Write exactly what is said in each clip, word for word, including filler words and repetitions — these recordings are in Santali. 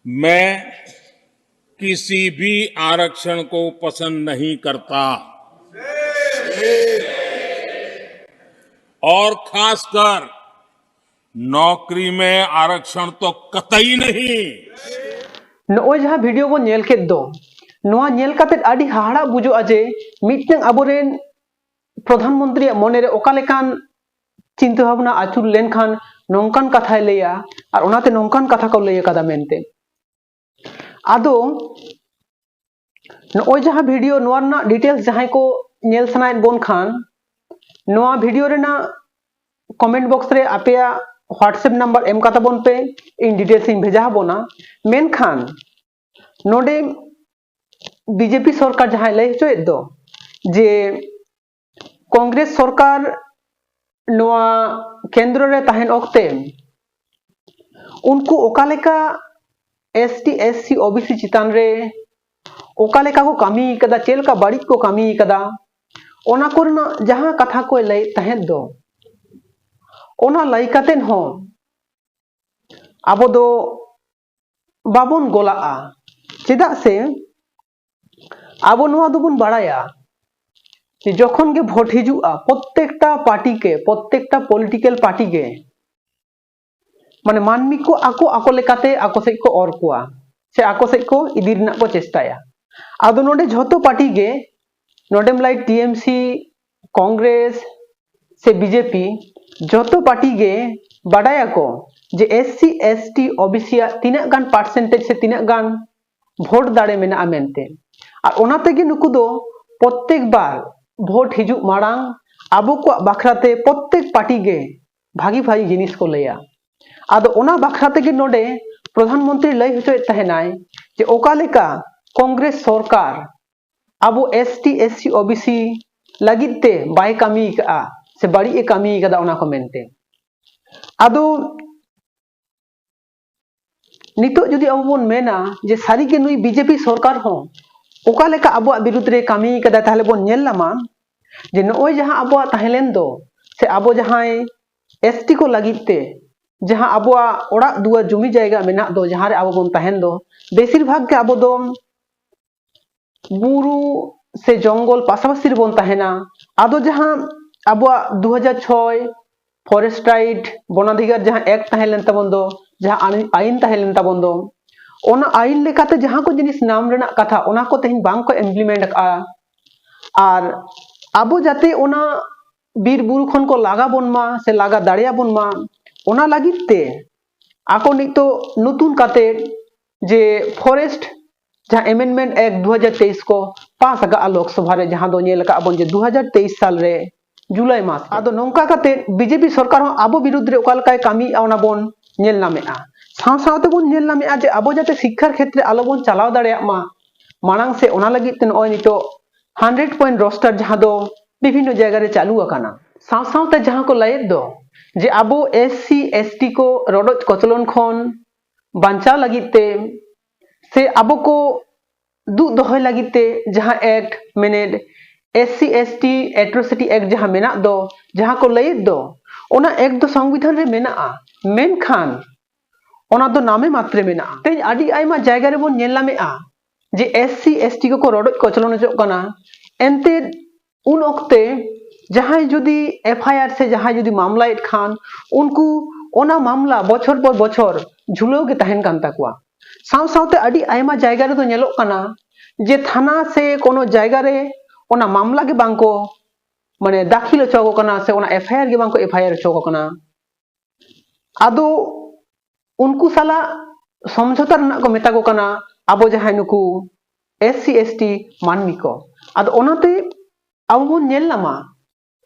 मैं किसी भी आरक्षण को पसंद नहीं करता, और खासकर नौकरी में आरक्षण तो कतई नहीं। ᱱᱚᱜᱼᱚᱭ ᱡᱟᱦᱟᱸ ᱵᱷᱤᱰᱤᱭᱳ ᱵᱚᱱ ᱧᱮᱞ ᱠᱮᱫ ᱫᱚ, ᱱᱚᱣᱟ ᱧᱮᱞ ᱠᱟᱛᱮ ᱟᱹᱰᱤ ᱦᱟᱦᱟᱲᱟᱜ ᱵᱩᱡᱩᱜᱼᱟ ᱡᱮ ᱢᱤᱫᱴᱟᱝ ᱟᱵᱚᱨᱮᱱ ᱯᱨᱚᱫᱷᱟᱱ ᱢᱚᱱᱛᱨᱤᱭᱟᱜ ᱢᱚᱱᱮᱨᱮ ᱚᱠᱟ ᱞᱮᱠᱟᱱ ᱪᱤᱱᱛᱟᱹ ᱵᱷᱟᱵᱽᱱᱟ ᱟᱹᱪᱩᱨ ᱞᱮᱱᱠᱷᱟᱱ ᱱᱚᱝᱠᱟᱱ ᱠᱟᱛᱷᱟᱭ ᱞᱟᱹᱭᱟ ᱟᱨ ᱚᱱᱟᱛᱮ ᱱᱚᱝᱠᱟᱱ ᱠᱟᱛᱷᱟ ᱠᱚ ᱞᱟᱹᱭ ᱟᱠᱟᱫᱟ ᱢᱮᱱᱛᱮ᱾ ᱟᱫᱚ ᱱᱚᱜᱼᱚᱭ ᱡᱟᱦᱟᱸ ᱵᱷᱤᱰᱤᱭᱳ, ᱱᱚᱣᱟ ᱨᱮᱱᱟᱜ ᱰᱤᱴᱮᱞᱥ ᱡᱟᱦᱟᱸᱭ ᱠᱚ ᱧᱮᱞ ᱥᱟᱱᱟᱭᱮᱫ ᱵᱚᱱ ᱠᱷᱟᱱ, ᱱᱚᱣᱟ ᱵᱷᱤᱰᱤᱭᱳ ᱨᱮᱱᱟᱜ ᱠᱚᱢᱮᱱᱴ ᱵᱚᱠᱥ ᱨᱮ ᱟᱯᱮᱭᱟᱜ WhatsApp ᱱᱟᱢᱵᱟᱨ ᱮᱢ ᱠᱟᱛᱟ ᱵᱚᱱ ᱯᱮ, ᱤᱧ ᱰᱤᱴᱮᱞᱥ ᱤᱧ ᱵᱷᱮᱡᱟ ᱟᱵᱚᱱᱟ᱾ ᱢᱮᱱᱠᱷᱟᱱ ᱱᱚᱰᱮ ᱵᱤᱡᱮᱯᱤ ᱥᱚᱨᱠᱟᱨ ᱡᱟᱦᱟᱸᱭ ᱞᱟᱹᱭ ᱦᱚᱪᱚᱭᱮᱫ ᱫᱚ ᱡᱮ ᱠᱚᱝᱜᱨᱮᱥ ᱥᱚᱨᱠᱟᱨ ᱱᱚᱣᱟ ᱠᱮᱱᱫᱨᱚ ᱨᱮ ᱛᱟᱦᱮᱱ ᱚᱠᱛᱮ ᱩᱱᱠᱩ ᱚᱠᱟ ᱞᱮᱠᱟ ST SC OBC ᱪᱮᱛᱟᱱ ᱨᱮ ᱚᱠᱟ ᱞᱮᱠᱟ ᱠᱚ ᱠᱟᱹᱢᱤ ᱠᱟᱫᱟ, ᱪᱮᱫ ᱞᱮᱠᱟ ᱵᱟᱹᱲᱤᱡ ᱠᱚ ᱠᱟᱹᱢᱤ ᱠᱟᱫᱟ, ᱚᱱᱟ ᱠᱚᱨᱮᱱᱟᱜ ᱡᱟᱦᱟᱸ ᱠᱟᱛᱷᱟ ᱠᱚᱭ ᱞᱟᱹᱭᱮᱫ ᱛᱟᱦᱮᱸᱫ ᱫᱚ, ᱚᱱᱟ ᱞᱟᱹᱭ ᱠᱟᱛᱮᱫ ᱦᱚᱸ ᱟᱵᱚ ᱫᱚ ᱵᱟᱵᱚᱱ ᱜᱚᱞᱟᱜᱼᱟ᱾ ᱪᱮᱫᱟᱜ ᱥᱮ ᱟᱵᱚ ᱱᱚᱣᱟ ᱫᱚᱵᱚᱱ ᱵᱟᱲᱟᱭᱟ ᱡᱮ ᱡᱚᱠᱷᱚᱱ ᱜᱮ ᱵᱷᱳᱴ ᱦᱤᱡᱩᱜᱼᱟ, ᱯᱨᱚᱛᱮᱠᱴᱟ ᱯᱟᱨᱴᱤ ᱜᱮ, ᱯᱨᱚᱛᱮᱠᱴᱟ ᱯᱚᱞᱤᱴᱤᱠᱟᱞ ᱯᱟᱨᱴᱤ ᱜᱮ, ᱢᱟᱱᱮ, ᱢᱟᱹᱱᱢᱤ ᱠᱚ ᱟᱠᱚ ᱟᱠᱚ ᱞᱮᱠᱟᱛᱮ ᱟᱠᱚ ᱥᱮᱫ ᱠᱚ ᱚᱨ ᱠᱚᱣᱟ ᱥᱮ ᱟᱠᱚ ᱥᱮᱫ ᱠᱚ ᱤᱫᱤ ᱨᱮᱱᱟᱜ ᱠᱚ ᱪᱮᱥᱴᱟᱭᱟ᱾ ᱟᱫᱚ ᱱᱚᱰᱮ ᱡᱷᱚᱛᱚ ᱯᱟᱨᱴᱤ ᱜᱮ, ᱱᱚᱰᱮᱢ ᱞᱟᱹᱭ TMC, ᱠᱚᱝᱜᱨᱮᱥ ᱥᱮ BJP, ᱡᱷᱚᱛᱚ ᱯᱟᱨᱴᱤ ᱜᱮ ᱵᱟᱰᱟᱭᱟᱠᱚ ᱡᱮ SC ST OBC ᱟᱜ ᱛᱤᱱᱟᱹᱜ ᱜᱟᱱ ᱯᱟᱨᱥᱮᱱᱴᱮᱡᱽ ᱥᱮ ᱛᱤᱱᱟᱹᱜ ᱜᱟᱱ ᱵᱷᱳᱴ ᱫᱟᱲᱮ ᱢᱮᱱᱟᱜᱼᱟ ᱢᱮᱱᱛᱮ᱾ ᱟᱨ ᱚᱱᱟ ᱛᱮᱜᱮ ᱱᱩᱠᱩ ᱫᱚ ᱯᱨᱚᱛᱮᱠ ᱵᱟᱨ ᱵᱷᱳᱴ ᱦᱤᱡᱩᱜ ᱢᱟᱲᱟᱝ ᱟᱵᱚ ᱠᱚᱣᱟᱜ ᱵᱟᱠᱷᱨᱟ ᱛᱮ ᱯᱨᱚᱛᱮᱠ ᱯᱟᱨᱴᱤ ᱜᱮ ᱵᱷᱟᱹᱜᱤ ᱵᱷᱟᱹᱜᱤ ᱡᱤᱱᱤᱥ ᱠᱚ ᱞᱟᱹᱭᱟ᱾ ᱟᱫᱚ ᱚᱱᱟ ᱵᱟᱠᱷᱨᱟ ᱛᱮᱜᱮ ᱱᱚᱰᱮ ᱯᱨᱚᱫᱷᱟᱱ ᱢᱚᱱᱛᱨᱤ ᱞᱟᱹᱭ ᱦᱚᱪᱚᱭᱮᱫ ᱛᱟᱦᱮᱱᱟᱭ ᱡᱮ ᱚᱠᱟ ᱞᱮᱠᱟ ᱠᱚᱝᱜᱨᱮᱥ ᱥᱚᱨᱠᱟᱨ ᱟᱵᱚ ST SC OBC ᱞᱟᱹᱜᱤᱫ ᱛᱮ ᱵᱟᱭ ᱠᱟᱹᱢᱤ ᱠᱟᱜᱼᱟ ᱥᱮ ᱵᱟᱹᱲᱤᱡ ᱮ ᱠᱟᱹᱢᱤ ᱠᱟᱫᱟ, ᱚᱱᱟ ᱠᱚ ᱢᱮᱱᱛᱮ᱾ ᱟᱫᱚ ᱱᱤᱛᱚᱜ ᱡᱩᱫᱤ ᱟᱵᱚ ᱵᱚᱱ ᱢᱮᱱᱟ ᱡᱮ ᱥᱟᱹᱨᱤᱜᱮ ᱱᱩᱭ BJP ᱥᱚᱨᱠᱟᱨ ᱦᱚᱸ ᱚᱠᱟ ᱞᱮᱠᱟ ᱟᱵᱚᱣᱟᱜ ᱵᱤᱨᱩᱫᱽ ᱨᱮ ᱠᱟᱹᱢᱤ ᱠᱟᱫᱟ, ᱛᱟᱦᱞᱮ ᱵᱚᱱ ᱧᱮᱞ ᱧᱟᱢᱟ ᱡᱮ ᱱᱚᱜᱼᱚᱭ ᱡᱟᱦᱟᱸ ᱟᱵᱚᱣᱟᱜ ᱛᱟᱦᱮᱸ ᱞᱮᱱ ᱫᱚ, ᱥᱮ ᱟᱵᱚ ᱡᱟᱦᱟᱸᱭ ST ᱠᱚ ᱞᱟᱹᱜᱤᱫ ᱛᱮ ᱡᱟᱦᱟᱸ ᱟᱵᱚᱣᱟᱜ ᱚᱲᱟᱜ ᱫᱩᱣᱟᱹᱨ ᱡᱚᱢᱤ ᱡᱟᱭᱜᱟ ᱢᱮᱱᱟᱜ ᱫᱚ, ᱡᱟᱦᱟᱸ ᱨᱮ ᱟᱵᱚ ᱵᱚᱱ ᱛᱟᱦᱮᱱ ᱫᱚ, ᱵᱮᱥᱤᱨ ᱵᱷᱟᱜᱽ ᱜᱮ ᱟᱵᱚ ᱫᱚ ᱵᱩᱨᱩ ᱥᱮ ᱡᱚᱝᱜᱚᱞ ᱯᱟᱥᱟᱯᱟᱥᱤ ᱨᱮᱵᱚᱱ ᱛᱟᱦᱮᱱᱟ᱾ ᱟᱫᱚ ᱡᱟᱦᱟᱸ ᱟᱵᱚᱣᱟᱜ ᱫᱩ ᱦᱟᱡᱟᱨ ᱪᱷᱚᱭ Forest Right ᱵᱚᱱᱟᱫᱷᱤᱠᱟᱨ ᱡᱟᱦᱟᱸ Act ᱛᱟᱦᱮᱸ ᱞᱮᱱ ᱛᱟᱵᱚᱱ ᱫᱚ, ᱡᱟᱦᱟᱸ ᱟᱹᱱ-, ᱟᱹᱭᱤᱱ ᱛᱟᱦᱮᱸ ᱞᱮᱱ ᱛᱟᱵᱚᱱ ᱫᱚ, ᱚᱱᱟ ᱟᱹᱭᱤᱱ ᱞᱮᱠᱟᱛᱮ ᱡᱟᱦᱟᱸ ᱠᱚ ᱡᱤᱱᱤᱥ ᱧᱟᱢ ᱨᱮᱱᱟᱜ ᱠᱟᱛᱷᱟ, ᱚᱱᱟ ᱠᱚ ᱛᱮᱦᱮᱧ ᱵᱟᱝ ᱠᱚ implement ᱟᱠᱟᱫᱼᱟ᱾ ᱟᱨ ᱟᱵᱚ ᱡᱟᱛᱮ ᱚᱱᱟ ᱵᱤᱨ ᱵᱩᱨᱩ ᱠᱷᱚᱱ ᱠᱚ ᱞᱟᱜᱟ ᱵᱚᱱ ᱢᱟ ᱥᱮ ᱞᱟᱜᱟ ᱫᱟᱲᱮᱭᱟᱵᱚᱱ ᱢᱟ, ᱚᱱᱟ ᱞᱟᱹᱜᱤᱫ ᱛᱮ ᱟᱠᱚ ᱱᱤᱛᱚᱜ ᱱᱚᱛᱩᱱ ᱠᱟᱛᱮ ᱡᱮ Forest ᱡᱟᱦᱟᱸ Amendment Act ᱫᱩ ᱦᱟᱡᱟᱨ ᱛᱮᱭᱤᱥ ᱠᱚ ᱯᱟᱥ ᱟᱠᱟᱫᱼᱟ ᱞᱳᱠᱥᱚᱵᱷᱟ ᱨᱮ, ᱡᱟᱦᱟᱸ ᱫᱚ ᱧᱮᱞ ᱟᱠᱟᱫ ᱵᱚᱱ ᱡᱮ ᱫᱩ ᱦᱟᱡᱟᱨ ᱛᱮᱭᱤᱥ ᱥᱟᱞ ᱨᱮ ᱡᱩᱞᱟᱭ ᱢᱟᱥ ᱨᱮ᱾ ᱟᱫᱚ ᱱᱚᱝᱠᱟ ᱠᱟᱛᱮ ᱵᱤᱡᱮᱯᱤ ᱥᱚᱨᱠᱟᱨ ᱦᱚᱸ ᱟᱵᱚ ᱵᱤᱨᱩᱫᱽ ᱨᱮ ᱚᱠᱟ ᱞᱮᱠᱟᱭ ᱠᱟᱹᱢᱤᱭᱮᱫᱼᱟ, ᱚᱱᱟ ᱵᱚᱱ ᱧᱮᱞ ᱧᱟᱢᱮᱫᱼᱟ᱾ ᱥᱟᱶ ᱥᱟᱶᱛᱮ ᱵᱚᱱ ᱧᱮᱞ ᱧᱟᱢᱮᱫᱼᱟ ᱡᱮ ᱟᱵᱚ ᱡᱟᱛᱮ ᱥᱤᱠᱠᱷᱟᱨ ᱠᱷᱮᱛᱨᱮ ᱟᱞᱚ ᱵᱚᱱ ᱪᱟᱞᱟᱣ ᱫᱟᱲᱮᱭᱟᱜ ᱢᱟ ᱢᱟᱲᱟᱝ ᱥᱮ, ᱚᱱᱟ ᱞᱟᱹᱜᱤᱫ ᱛᱮ ᱱᱚᱜᱼᱚᱭ ᱱᱤᱛᱚᱜ hundred point roster ᱡᱟᱦᱟᱸ ᱫᱚ ᱵᱤᱵᱷᱤᱱᱱᱚ ᱡᱟᱭᱜᱟ ᱨᱮ ᱪᱟᱹᱞᱩ ᱟᱠᱟᱱᱟ᱾ ᱥᱟᱶ ᱥᱟᱶᱛᱮ ᱡᱟᱦᱟᱸ ᱠᱚ ᱞᱟᱹᱭᱮᱫ ᱫᱚ ᱡᱮ ᱟᱵᱚ S C S T ᱠᱚ ᱨᱚᱰᱚᱡ ᱠᱚᱪᱞᱚᱱ ᱠᱷᱚᱱ ᱵᱟᱧᱪᱟᱣ ᱞᱟᱹᱜᱤᱫ ᱛᱮ ᱥᱮ ᱟᱵᱚ ᱠᱚ ᱫᱩᱜ ᱫᱚᱦᱚᱭ ᱞᱟᱹᱜᱤᱫ ᱛᱮ ᱡᱟᱦᱟᱸ Act, ᱢᱮᱱᱮᱫ S C S T Atrocity Act ᱡᱟᱦᱟᱸ ᱢᱮᱱᱟᱜ ᱫᱚ, ᱡᱟᱦᱟᱸ ᱠᱚ ᱞᱟᱹᱭᱮᱫ ᱫᱚ, ᱚᱱᱟ Act ᱫᱚ ᱥᱚᱝᱵᱤᱫᱷᱟᱱ ᱨᱮ ᱢᱮᱱᱟᱜᱼᱟ, ᱢᱮᱱᱠᱷᱟᱱ ᱚᱱᱟ ᱫᱚ ᱱᱟᱢᱮ ᱢᱟᱛᱨᱮ ᱢᱮᱱᱟᱜᱼᱟ᱾ ᱛᱮᱦᱮᱧ ᱟᱹᱰᱤ ᱟᱭᱢᱟ ᱡᱟᱭᱜᱟ ᱨᱮᱵᱚᱱ ᱧᱮᱞ ᱧᱟᱢᱮᱫᱼᱟ ᱡᱮ S C S T ᱠᱚᱠᱚ ᱨᱚᱰᱚᱡ ᱠᱚᱪᱞᱚᱱ ᱦᱚᱪᱚᱜ ᱠᱟᱱᱟ, ᱮᱱᱛᱮᱫ ᱩᱱ ᱚᱠᱛᱮ ᱡᱟᱦᱟᱸᱭ ᱡᱩᱫᱤ F I R ᱥᱮ ᱡᱟᱦᱟᱸᱭ ᱡᱩᱫᱤ ᱢᱟᱢᱞᱟᱭᱮᱫ ᱠᱷᱟᱱ, ᱩᱱᱠᱩ ᱚᱱᱟ ᱢᱟᱢᱞᱟ ᱵᱚᱪᱷᱚᱨ ᱯᱚᱨ ᱵᱚᱪᱷᱚᱨ ᱡᱷᱩᱞᱟᱹᱣ ᱜᱮ ᱛᱟᱦᱮᱱ ᱠᱟᱱ ᱛᱟᱠᱚᱣᱟ᱾ ᱥᱟᱶ ᱥᱟᱶᱛᱮ ᱟᱹᱰᱤ ᱟᱭᱢᱟ ᱡᱟᱭᱜᱟ ᱨᱮᱫᱚ ᱧᱮᱞᱚᱜ ᱠᱟᱱᱟ ᱡᱮ ᱛᱷᱟᱱᱟ ᱥᱮ ᱠᱳᱱᱳ ᱡᱟᱭᱜᱟ ᱨᱮ ᱚᱱᱟ ᱢᱟᱢᱞᱟ ᱜᱮ ᱵᱟᱝ ᱠᱚ, ᱢᱟᱱᱮ, ᱫᱟᱹᱠᱷᱤᱞ ᱦᱚᱪᱚ ᱟᱠᱚ ᱠᱟᱱᱟ ᱥᱮ ᱚᱱᱟ F I R ᱜᱮ ᱵᱟᱝ ᱠᱚ F I R ᱦᱚᱪᱚ ᱟᱠᱚ ᱠᱟᱱᱟ᱾ ᱟᱫᱚ ᱩᱱᱠᱩ ᱥᱟᱞᱟᱜ ᱥᱚᱢᱡᱷᱚᱛᱟ ᱨᱮᱱᱟᱜ ᱠᱚ ᱢᱮᱛᱟ ᱠᱚ ᱠᱟᱱᱟ ᱟᱵᱚ ᱡᱟᱦᱟᱸᱭ ᱱᱩᱠᱩ S C S T ᱢᱟᱹᱱᱢᱤ ᱠᱚ᱾ ᱟᱫᱚ ᱚᱱᱟᱛᱮ ᱟᱵᱚ ᱵᱚᱱ ᱧᱮᱞ ᱧᱟᱢᱟ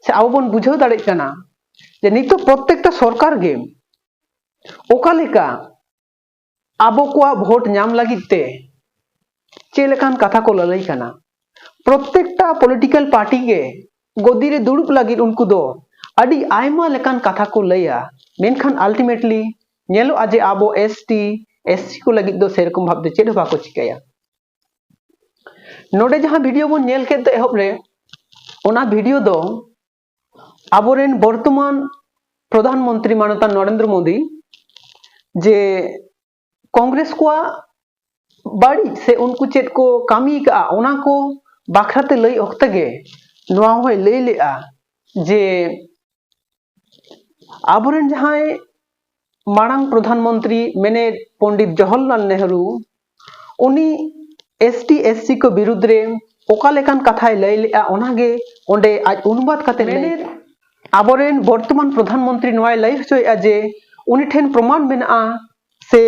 ᱥᱮ ᱟᱵᱚ ᱵᱚᱱ ᱵᱩᱡᱷᱟᱹᱣ ᱫᱟᱲᱮᱭᱟᱜ ᱠᱟᱱᱟ ᱡᱮ ᱱᱤᱛᱚᱜ ᱯᱨᱚᱛᱮᱠᱴᱟ ᱥᱚᱨᱠᱟᱨ ᱜᱮ ᱚᱠᱟ ᱞᱮᱠᱟ ᱟᱵᱚ ᱠᱚᱣᱟᱜ ᱵᱷᱳᱴ ᱧᱟᱢ ᱞᱟᱹᱜᱤᱫ ᱛᱮ ᱪᱮᱫ ᱞᱮᱠᱟᱱ ᱠᱟᱛᱷᱟ ᱠᱚ ᱞᱟᱹᱞᱟᱹᱭ ᱠᱟᱱᱟ᱾ ᱯᱨᱚᱛᱮᱠᱴᱟ political party ᱜᱮ ᱜᱚᱫᱤ ᱨᱮ ᱫᱩᱲᱩᱵ ᱞᱟᱹᱜᱤᱫ ᱩᱱᱠᱩ ᱫᱚ ᱟᱹᱰᱤ ᱟᱭᱢᱟ ᱞᱮᱠᱟᱱ ᱠᱟᱛᱷᱟ ᱠᱚ ᱞᱟᱹᱭᱟ, ᱢᱮᱱᱠᱷᱟᱱ ultimately ᱧᱮᱞᱚᱜᱼᱟ ᱡᱮ ᱟᱵᱚ S T S C ᱠᱚ ᱞᱟᱹᱜᱤᱫ ᱫᱚ ᱥᱮᱨᱚᱠᱚᱢ ᱵᱷᱟᱵᱽ ᱛᱮ ᱪᱮᱫ ᱦᱚᱸ ᱵᱟᱠᱚ ᱪᱤᱠᱟᱹᱭᱟ᱾ ᱱᱚᱰᱮ ᱡᱟᱦᱟᱸ video ᱵᱚᱱ ᱧᱮᱞ ᱠᱮᱫ ᱫᱚ ᱮᱦᱚᱵ ᱨᱮ, ᱚᱱᱟ video ᱫᱚ ᱟᱵᱚᱨᱮᱱ ᱵᱚᱨᱛᱚᱢᱟᱱ ᱯᱨᱚᱫᱷᱟᱱ ᱢᱚᱱᱛᱨᱤ ᱢᱟᱱᱚᱛᱟᱱ ᱱᱚᱨᱮᱱᱫᱨᱚ ᱢᱳᱫᱤ ᱡᱮ ᱠᱚᱝᱜᱨᱮᱥ ᱠᱚᱣᱟᱜ ᱵᱟᱹᱲᱤᱡ ᱥᱮ ᱩᱱᱠᱩ ᱪᱮᱫ ᱠᱚ ᱠᱟᱹᱢᱤ ᱠᱟᱜᱼᱟ, ᱚᱱᱟ ᱠᱚ ᱵᱟᱠᱷᱨᱟᱛᱮ ᱞᱟᱹᱭ ᱚᱠᱛᱮ ᱜᱮ ᱱᱚᱣᱟ ᱦᱚᱸᱭ ᱞᱟᱹᱭ ᱞᱮᱜᱼᱟ ᱡᱮ ᱟᱵᱚᱨᱮᱱ ᱡᱟᱦᱟᱸᱭ ᱢᱟᱲᱟᱝ ᱯᱨᱚᱫᱷᱟᱱ ᱢᱚᱱᱛᱨᱤ ᱢᱮᱱᱮᱫ ᱯᱚᱱᱰᱤᱛ ᱡᱚᱦᱚᱨᱞᱟᱞ ᱱᱮᱦᱨᱩ, ᱩᱱᱤ ᱮᱥ ᱴᱤ ᱮᱥ ᱥᱤ ᱠᱚ ᱵᱤᱨᱩᱫᱽ ᱨᱮ ᱚᱠᱟ ᱞᱮᱠᱟᱱ ᱠᱟᱛᱷᱟᱭ ᱞᱟᱹᱭ ᱞᱮᱜᱼᱟ, ᱚᱱᱟᱜᱮ ᱚᱸᱰᱮ ᱟᱡ ᱚᱱᱩᱵᱟᱫ ᱠᱟᱛᱮ ᱞᱟᱹᱭ ᱢᱮᱱᱮᱫ ᱠᱮᱜᱼᱟ᱾ ᱟᱵᱚᱨᱮᱱ ᱵᱚᱨᱛᱚᱢᱟᱱ ᱯᱨᱚᱫᱷᱟᱱ ᱢᱚᱱᱛᱨᱤ ᱱᱚᱣᱟᱭ ᱞᱟᱹᱭ ᱦᱚᱪᱚᱭᱮᱫᱼᱟ ᱡᱮ ᱩᱱᱤ ᱴᱷᱮᱱ ᱯᱨᱚᱢᱟᱱ ᱢᱮᱱᱟᱜᱼᱟ ᱥᱮ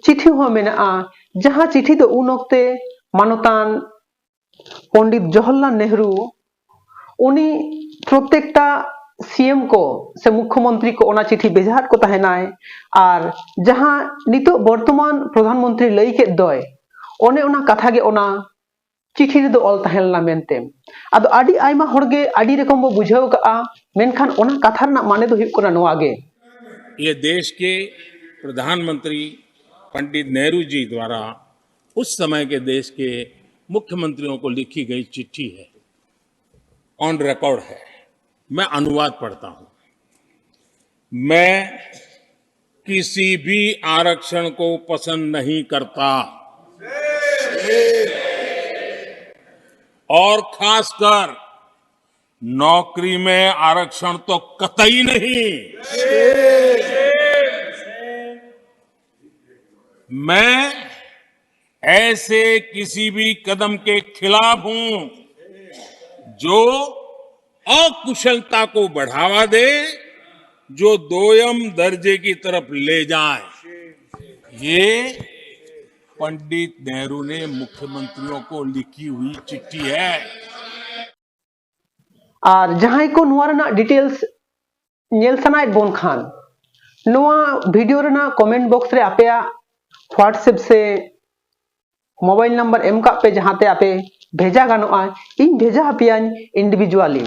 ᱪᱤᱴᱷᱤ ᱦᱚᱸ ᱢᱮᱱᱟᱜᱼᱟ, ᱡᱟᱦᱟᱸ ᱪᱤᱴᱷᱤ ᱫᱚ ᱩᱱ ᱚᱠᱛᱮ ᱢᱟᱱᱚᱛᱟᱱ ᱯᱚᱱᱰᱤᱛ ᱡᱚᱦᱚᱨᱞᱟᱞ ᱱᱮᱦᱨᱩ ᱩᱱᱤ ᱯᱨᱚᱛᱮᱠᱴᱟ ᱥᱤ ᱮᱢ ᱠᱚ ᱥᱮ ᱢᱩᱠᱷᱭᱚᱢᱚᱱᱛᱨᱤ ᱠᱚ ᱚᱱᱟ ᱪᱤᱴᱷᱤ ᱵᱷᱮᱡᱟᱣᱟᱫ ᱠᱚ ᱛᱟᱦᱮᱱᱟᱭ᱾ ᱟᱨ ᱡᱟᱦᱟᱸ ᱱᱤᱛᱚᱜ ᱵᱚᱨᱛᱚᱢᱟᱱ ᱯᱨᱚᱫᱷᱟᱱ ᱢᱚᱱᱛᱨᱤ ᱞᱟᱹᱭ ᱠᱮᱫ ᱫᱚᱭ, ᱚᱱᱮ ᱚᱱᱟ ᱠᱟᱛᱷᱟ ᱜᱮ ᱚᱱᱟ ᱪᱤᱴᱷᱤ ᱨᱮᱫᱚ ᱚᱞ ᱛᱟᱦᱮᱸ ᱞᱮᱱᱟ ᱢᱮᱱᱛᱮ᱾ ᱟᱫᱚ ᱟᱹᱰᱤ ᱟᱭᱢᱟ ᱦᱚᱲ ᱜᱮ ᱟᱹᱰᱤ ᱨᱚᱠᱚᱢ ᱵᱚ ᱵᱩᱡᱷᱟᱹᱣ ᱠᱟᱜᱼᱟ, ᱢᱮᱱᱠᱷᱟᱱ ᱚᱱᱟ ᱠᱟᱛᱷᱟ ᱨᱮᱱᱟᱜ ᱢᱟᱱᱮ ᱫᱚ ᱦᱩᱭᱩᱜ ᱠᱟᱱᱟ ᱱᱚᱣᱟ ᱜᱮ᱾ ये देश के प्रधानमंत्री पंडित नेहरू जी द्वारा उस समय के देश के मुख्यमंत्रियों को लिखी गई चिट्ठी है, ऑन रिकॉर्ड है। मैं अनुवाद पढ़ता हूं। मैं किसी भी आरक्षण को पसंद नहीं करता, और खासकर नौकरी में आरक्षण तो कतई नहीं। मैं ऐसे किसी भी कदम के खिलाफ हूं जो अकुशलता को बढ़ावा दे, जो दोयम दर्जे की तरफ ले जाए। ये पंडित नेहरू ने मुख्यमंत्रियों को लिखी हुई चिट्ठी है। ᱟᱨ ᱡᱟᱦᱟᱸᱭ ᱠᱚ ᱱᱚᱣᱟ ᱨᱮᱱᱟᱜ ᱰᱤᱴᱮᱞᱥ ᱧᱮᱞ ᱥᱟᱱᱟᱭᱮᱫ ᱵᱚᱱ ᱠᱷᱟᱱ, ᱱᱚᱣᱟ ᱵᱷᱤᱰᱤᱭᱳ ᱨᱮᱱᱟᱜ ᱠᱚᱢᱮᱱᱴ ᱵᱚᱠᱥ ᱨᱮ ᱟᱯᱮᱭᱟᱜ WhatsApp ᱥᱮ ᱢᱳᱵᱟᱭᱤᱞ ᱱᱟᱢᱵᱟᱨ ᱮᱢ ᱠᱟᱜ ᱯᱮ, ᱡᱟᱦᱟᱸᱛᱮ ᱟᱯᱮ ᱵᱷᱮᱡᱟ ᱜᱟᱱᱚᱜᱼᱟ᱾ ᱤᱧ ᱵᱷᱮᱡᱟ ᱟᱯᱮᱭᱟᱧ ᱤᱱᱰᱤᱵᱷᱤᱡᱩᱣᱟᱞᱤ᱾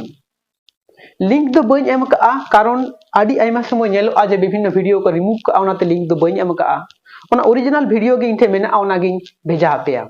ᱞᱤᱝᱠ ᱫᱚ ᱵᱟᱹᱧ ᱮᱢ ᱠᱟᱜᱼᱟ, ᱠᱟᱨᱚᱱ ᱟᱹᱰᱤ ᱟᱭᱢᱟ ᱥᱚᱢᱚᱭ ᱧᱮᱞᱚᱜᱼᱟ ᱡᱮ ᱵᱤᱵᱷᱤᱱᱱᱚ ᱵᱷᱤᱰᱤᱭᱳ ᱠᱚ ᱨᱤᱢᱩᱵᱷ ᱠᱟᱜᱼᱟ, ᱚᱱᱟᱛᱮ ᱞᱤᱝᱠ ᱫᱚ ᱵᱟᱹᱧ ᱮᱢ ᱠᱟᱜᱼᱟ᱾ ᱚᱱᱟ ᱚᱨᱤᱡᱤᱱᱟᱞ ᱵᱷᱤᱰᱤᱭᱳ ᱜᱮ ᱤᱧ ᱴᱷᱮᱱ ᱢᱮᱱᱟᱜᱼᱟ, ᱚᱱᱟᱜᱤᱧ ᱵᱷᱮᱡᱟ ᱟᱯᱮᱭᱟ᱾